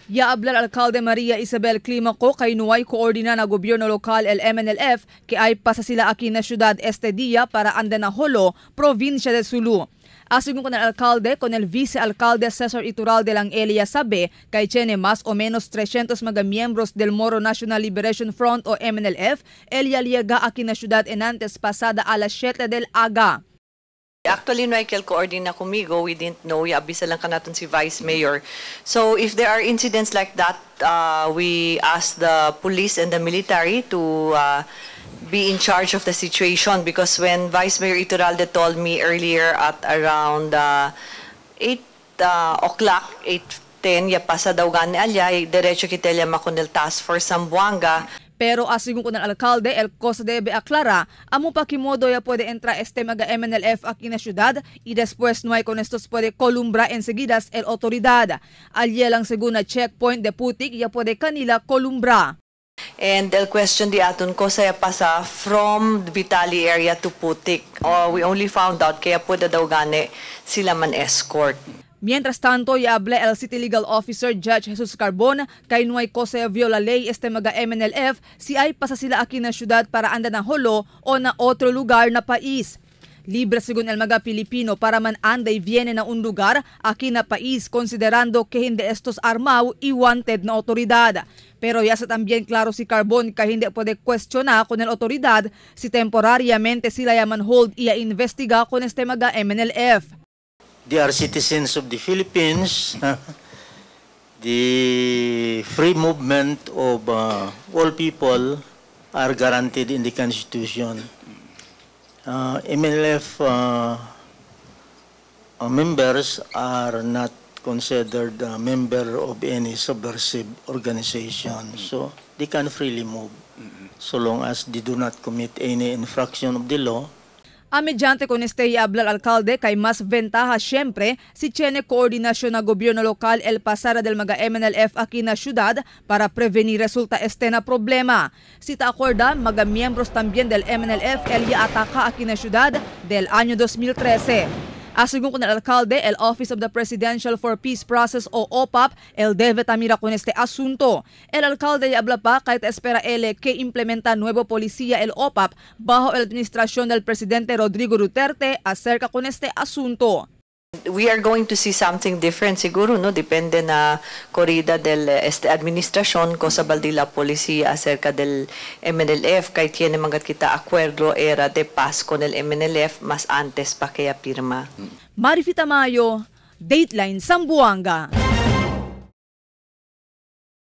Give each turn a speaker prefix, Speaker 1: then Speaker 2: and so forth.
Speaker 1: Ya habla el alcalde María Isabel Clímaco kay no hay coordina na gobierno local el MNLF que ay pasa sila aquí na ciudad este día para anda na Jolo, provincia de Sulu. Asigún con el alcalde, con el vicealcalde Cesar Iturralde lang Elia sabe kay tiene más o menos 300 mga miembros del Moro National Liberation Front o MNLF, Elia llega aquí na ciudad en antes pasada a las 7 del aga.
Speaker 2: Actually, no hay que coordina conmigo. We didn't know. Iabisa lang kanaton si Vice Mayor. So if there are incidents like that, we ask the police and the military to be in charge of the situation, because when Vice Mayor Iturralde told me earlier at around 8 o'clock, 8:10, ya pasa daw gani alya, derecho kitelia makon el task force Zamboanga.
Speaker 1: Pero asigún con el alcalde, el cosa debe aclarar, amo pa qué modo ya puede entrar este mga MNLF aquí na ciudad y después no hay con estos puede columbra enseguida el autoridad. Allí lang según na checkpoint de Putik ya puede kanila columbra.
Speaker 2: And el question di aton ko saya pasa from Vitali area to Putik. Oh, we only found out kaya puede daw gani sila man escort.
Speaker 1: Mientras tanto, ya hablé el City Legal Officer Judge Jesus Carbon kay no hay cosa viola ley este mga MNLF si ay pasa sila aquí na ciudad para anda na Jolo o na otro lugar na país. Libre según el mga Pilipino para man anda y viene na un lugar aquí na país considerando que hindi estos armao y wanted na autoridad. Pero ya sa también claro si Carbon kay hindi puede cuestionar con el autoridad si temporariamente sila yaman hold iya investiga con este mga MNLF.
Speaker 3: They are citizens of the Philippines. The free movement of all people are guaranteed in the Constitution. MNLF members are not considered a member of any subversive organization, so they can freely move so long as they do not commit any infraction of the law.
Speaker 1: A mediante con este y habla el alcalde kay mas ventaja siempre si tiene coordinación na gobierno local el pasara del mga MNLF aquí na ciudad para prevenir resulta este na problema. Si ta acorda, mga miembros también del MNLF el ya ataka aquí na ciudad del año 2013. Asegún con el alcalde, el Office of the Presidential for Peace Process o OPAPP, el debe tamira con este asunto. El alcalde ya habla pa kahit espera el que implementa nuevo policía el OPAPP bajo la administración del presidente Rodrigo Duterte acerca con este asunto.
Speaker 2: We are going to see something different siguro, no? Depende na corrida del este administración cosa baldi la policía acerca del MNLF kay tiene mangat kita acuerdo era de paz con el MNLF mas antes pa kaya pirma.
Speaker 1: Marifi Tamayo, Dateline Zamboanga.